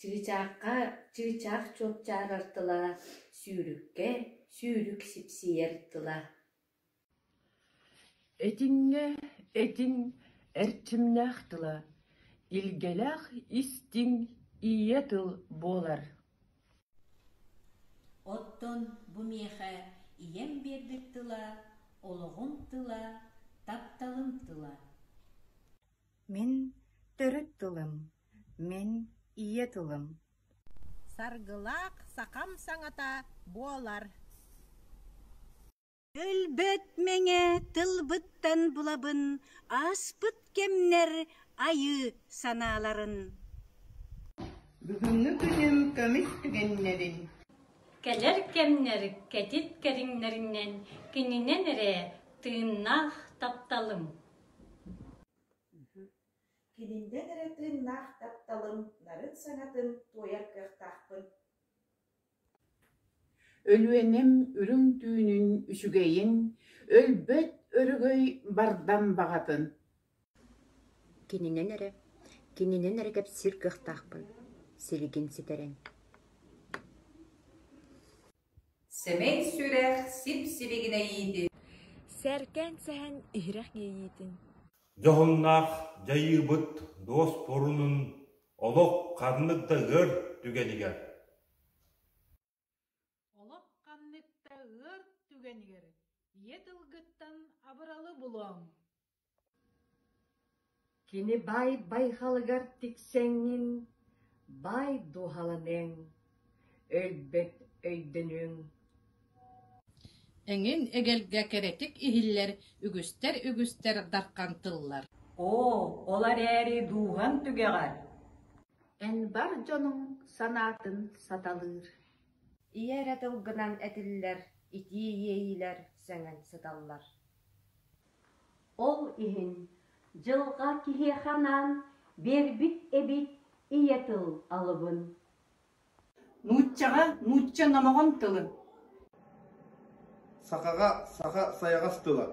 Чыычаахха чыычаах чуопчаарар тыла, сүүрүккэ сүүрүк сипсийэр тыла. Этиҥҥэ этиҥ эрчимнээх тыла, илгэлээх истиҥ ийэ тыл буолар. Оттон бу миэхэ ийэм биэрбит тыла, олоҕум тыла, тапталым тыла. Мин төрүт тылым, мин ийэ тылым. Саргылаах сахам саҥата буолар. Өлбөт мэҥэ тылбыттан булабын ааспыт кэмнэр айыы санааларын. Бүгүҥҥү күнүм көмүс түгэннэрин Кэлэр кэмнэр кэтит кэриҥнэринэн кининэн эрэ тыыннаах тапталым. Кининэн эрэ тыыннаах тапталым нарын саҥатын туойар кыахтаахпын. Өлүөнэм үрүҥ түүнүн үчүгэйин, өлбөт өрөгөй бардам баҕатын Кининэн эрэ, кининэн эрэ кэпсиир кыахтаахпын, силигин ситэрэн Сэмэй сүрэх сип-сибигинэйиитин Сээркээн сэһэн иһирэх иэйиитин Дьоһуннаах дьайыыбыт дуоспурунун олох ханнык да ыар түгэнигэр Олох ханнык да ыар түгэнигэр ийэ тылгыттан абыралы булуоҥ. Кини баай байҕалыгар тиксэҥҥин, баай дууһаланыаҥ, өлбөт өйдөнүөҥ. Эҥин эгэлгэ кэрэтик иһиллэр үгүстэр-үгүстэр дархан тыллар Оо, ол эрээри дууһаҥ түгэҕэр Эн бар дьонуҥ санаатын саталыыр Ийэ эрэ тылгынан этиллэр итии иэйиилэр сөҥөн сыталлар Ол иһин дьылҕа киһиэхэ анаан биэрбит эбит ийэ тыл алыбын. Нууччаҕа нуучча номоҕон тылын Сахаҕа саха сайаҕас тыла.